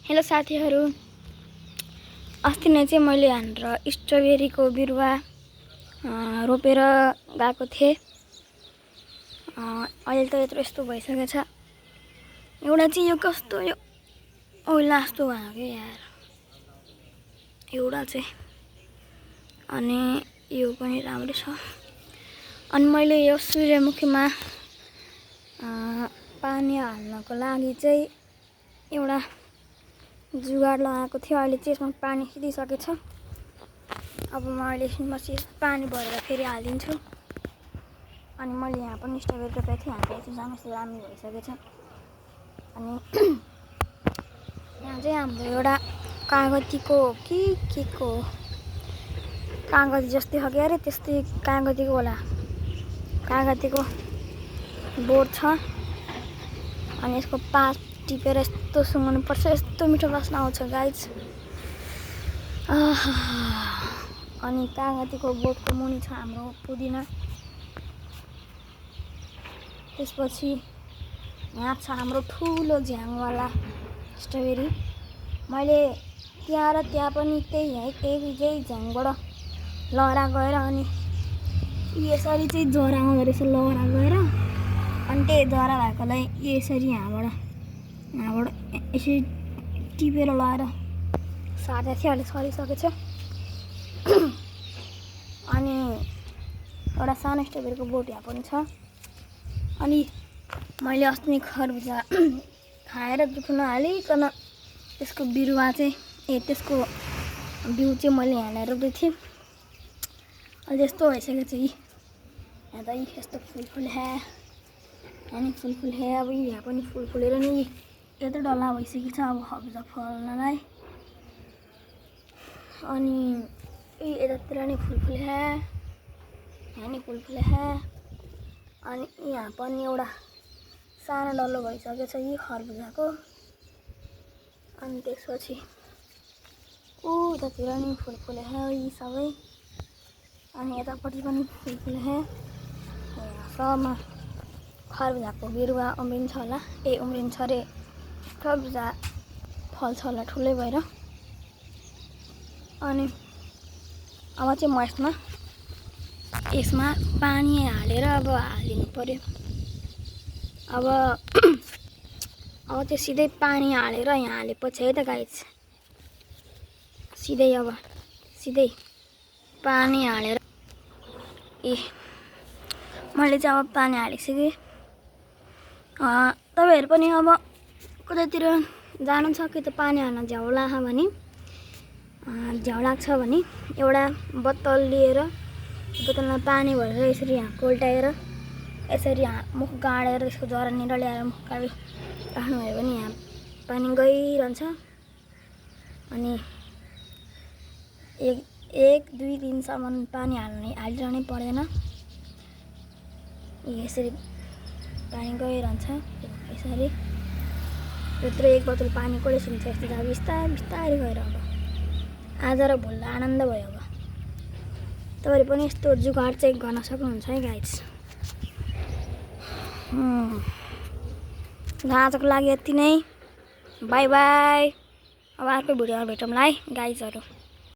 Hello साथीहरू, अस्ति नै चाहिँ मैले हाम्रो स्ट्रबेरीको बिरुवा रोपेर गएको थिएँ। अहिले त यस्तो भइसकेको छ। एउटा चाहिँ यो कस्तो यो ओइला जस्तो भयो के यार, एउटा चाहिँ। अनि यो पनि राम्रो छ। अनि मैले यो सूर्यमुखीमा पानी हाल्नको लागि चाहिँ एउटा जुगाड लगाएको थियो। अहिले चाहिँ यसमा पानी खिचिसकेको छ। अब म अहिले पानी भरेर फेरि हालिदिन्छु। अनि मैले यहाँ पनि स्ट्रबेरी रोपेको थिएँ। हाम्रो चाहिँ जमिस लामी भइसकेको छ। अनि यहाँ चाहिँ हाम्रो एउटा कागतीको के को कागती जस्तै हो अरे, त्यस्तै कागतीको होला, कागतीको बोर्ड छ। अनि यसको पात टिपेर यस्तो सुँगाउनु पर्छ। यस्तो मिठो वासना आउँछ गाइज। अनि कागतीको बोटको मुनि छ हाम्रो पुदिना। त्यसपछि यहाँ छ हाम्रो ठुलो झ्याङवाला स्ट्रबेरी। मैले त्यहाँ र त्यहाँ पनि त्यही झ्याङबाट लहरा गएर अनि यसरी चाहिँ जरा आउँदो रहेछ लहरा गएर। अनि त्यही जरा भएकोलाई यसरी यहाँबाट यसरी टिपेर लगाएर सार्दै थियो। अहिले सरिसकेको छ। अनि एउटा सानो स्ट्रबेरीको बोट यहाँ पनि छ। अनि मैले अस्ति खरबुजा खाएर दुख्न नहालिकन त्यसको बिरुवा चाहिँ त्यसको बिउ चाहिँ मैले यहाँ ल्याएर रोप्दै थिएँ। अहिले यस्तो भइसकेको छ। यहाँ त यस्तो फुल है, अनि फुल है। अब यहाँ पनि फुल फुलेर नि यत्रो डल्ला भइसकेको छ अब खरबुजा फल्नलाई। अनि यतातिर नि फुल है, यहाँ नि फुल है। अनि यहाँ पनि एउटा सानो डल्लो भइसकेको छ यी खरबुजाको। अनि त्यसपछि उतातिर नि फुल है यी सबै। अनि यतापट्टि पनि फुल है। सबमा खरबुजाको बिरुवा उम्रिन्छ होला। उम्रिन्छ अरे, खरबुजा फल्छ होला ठुलै भएर। अनि अब चाहिँ म यसमा पानी हालेर अब हालिदिनु पर्यो। अब चाहिँ सिधै पानी हालेर यहाँ हालेपछि है त गाइज, सिधै पानी हालेर मैले चाहिँ अब पानी हालिसकेँ। तपाईँहरू पनि अब कतैतिर जानु छ कि त पानी हाल्न झ्याउ लाग्छ भने एउटा बोतल लिएर बोतलमा पानी भरेर यसरी यहाँ कोल्टाएर यसरी यहाँ मुख गाडेर यसको जरा निकालेर मुख राख्नुभयो भने यहाँ पानी गइरहन्छ। अनि एक दुई दिनसम्म पानी हालिरहनै पर्दैन। यसरी पानी गइरहन्छ। यसरी यत्रो एक बोतल पानी कसले सुन्छ। यस्तो त बिस्तारै गएर अब आज र भोलि आनन्द भयो। अब तपाईँहरू पनि यस्तो जुगाड चाहिँ गर्न सक्नुहुन्छ है गाइज। आजको लागि यति नै। By by. अब अर्को भिडियोमा भेटौँला है गाइजहरू।